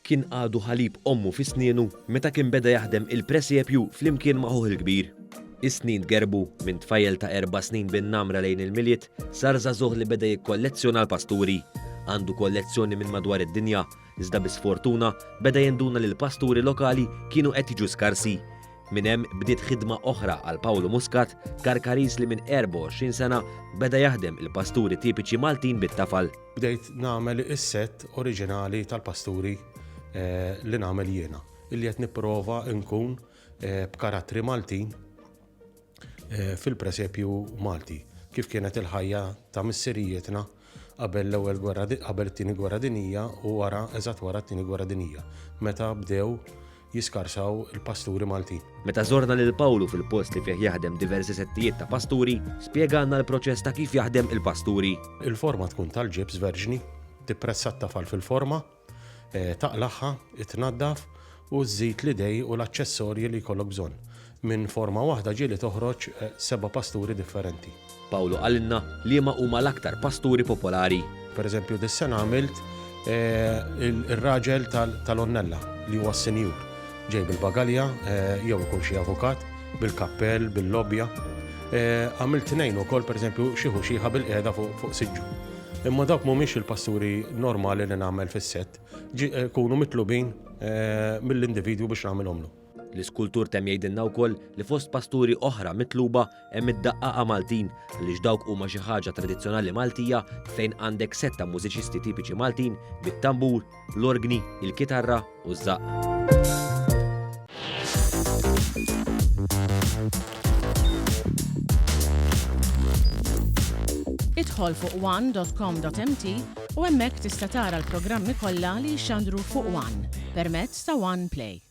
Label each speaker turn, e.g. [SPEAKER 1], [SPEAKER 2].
[SPEAKER 1] Kien għadu ħalib ommu fi snienu meta kien beda jaħdem il-presepju flimkien ma' ħuh il-kbir. Is-snin tgerrbu, minn tfajjel ta' erba' snin bin-namra lejn il-Milied, sar żagħżugħ li beda jikkollezzjona l-pasturi. Għandu kollezzjoni minn madwar id-dinja, iżda bi sfortuna beda jinduna li l-pasturi lokali kienu qed jiġu skarsi. Minn hemm bdiet ħidma oħra għal Pawlu Muscat, Karkariż li minn 24 sena beda jaħdem il-pasturi tipiċi Maltin bit-tafal.
[SPEAKER 2] Bdejt nagħmel is-sett oriġinali tal-pasturi li nagħmel jiena, illi qed nipprova nkun b'karattri Maltin fil-presepju Malti, kif kienet il-ħajja ta' missirijietna qabel l-ewwel gwerra qabel it-tieni gwerra dinjija u wara eżatt wara t-tieni gwerra dinjija, meta bdew jiskarsaw il-pasturi Maltin.
[SPEAKER 1] Meta żorna lil Pawlu fil-post li fih jaħdem diversi settijiet ta' pasturi, spjegalna l-proċess ta' kif jaħdem il-pasturi.
[SPEAKER 2] Il-forma tkun tal-ġibs verġni, tippressa t-tafal fil-forma, taqlagħha, tnaddaf u żżid l-idej u l-aċċessorji li jkollok bżonn. Minn forma waħda ġieli toħroġ seba' pasturi differenti.
[SPEAKER 1] Pawlu qalilna liema huma l-aktar pasturi popolari.
[SPEAKER 2] Per eżempju, dis-sena għamilt ir-raġel tal-Onnella li huwa s-sinjur. Ġej bil-bagalja jew ikun xi avukat, bil-kappell, bil-lobbja. Għamilt tnejn ukoll, per eżempju, xi ħuxieħa bil-qiegħda fuq siġġu. Imma dawk mhumiex il-pasturi normali li nagħmel fis-sett, ikunu mitlubin mill-individwu biex nagħmilhomlu.
[SPEAKER 1] L-iskultur temm jgħidilna wkoll li fost pasturi oħra mitluba hemm id-daqqaqa Maltin għaliex dawk huma xi ħaġa tradizzjonali Maltija fejn għandek sett ta' mużiċisti tipiċi Maltin bit-tambur, l-orgni, il-kitarra u ż-żaqq.
[SPEAKER 3] Idħol fuq one.com.mt u hemmhekk tista' tara l-programmi kollha li jixxandru fuq One permezz ta' One Play.